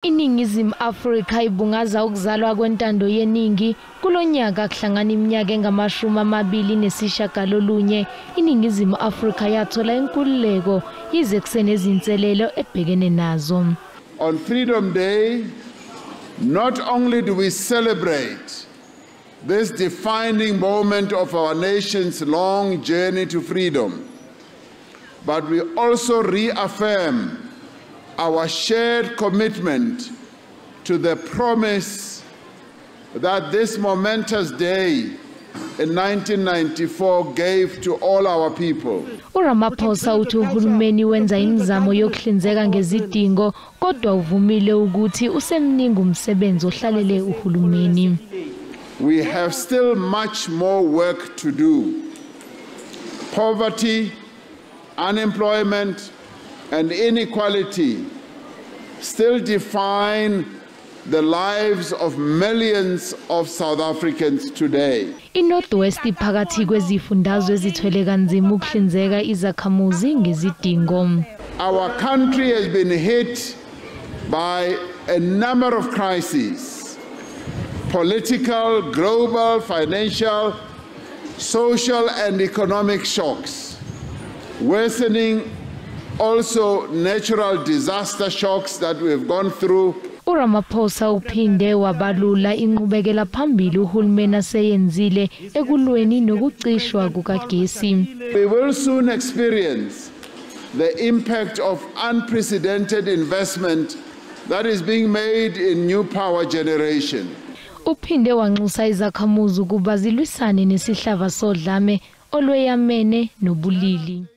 INingizimu Afrika ibungaza ukuzalwa kwentando yeningi kulonyaka kuhlangana iminyaka engama-29 iNingizimu Afrika yathola inkululeko yize kusenezinselelo ebhekene nazo. On Freedom Day, not only do we celebrate this defining moment of our nation's long journey to freedom, but we also reaffirm our shared commitment to the promise that this momentous day in 1994 gave to all our people. uRamaphosa uthi uhulumeni wenza imizamo yokuhlinzeka ngezidingo kodwa uvumile ukuthi usemningi umsebenzi ohlalele uhulumeni. We have still much more work to do. Poverty, unemployment, and inequality still define the lives of millions of South Africans today. INorth West iphakathi kwezifundazwe ezithwele kanzima ukuhlinzeka izakhamuzi ngezidingo. Our country has been hit by a number of crises: political, global, financial, social, and economic shocks, worsening also natural disaster shocks that we've gone through. uRamaphosa uphinde wabalula inqubekela phambili uhulumeni aseyenzile ekulweni nokucishwa kukagesi. We will soon experience the impact of unprecedented investment that is being made in new power generation. Uphinde wanxusa izakhamuzi ukuba zilwisane nesihlava sodlame olweyamene nobulili.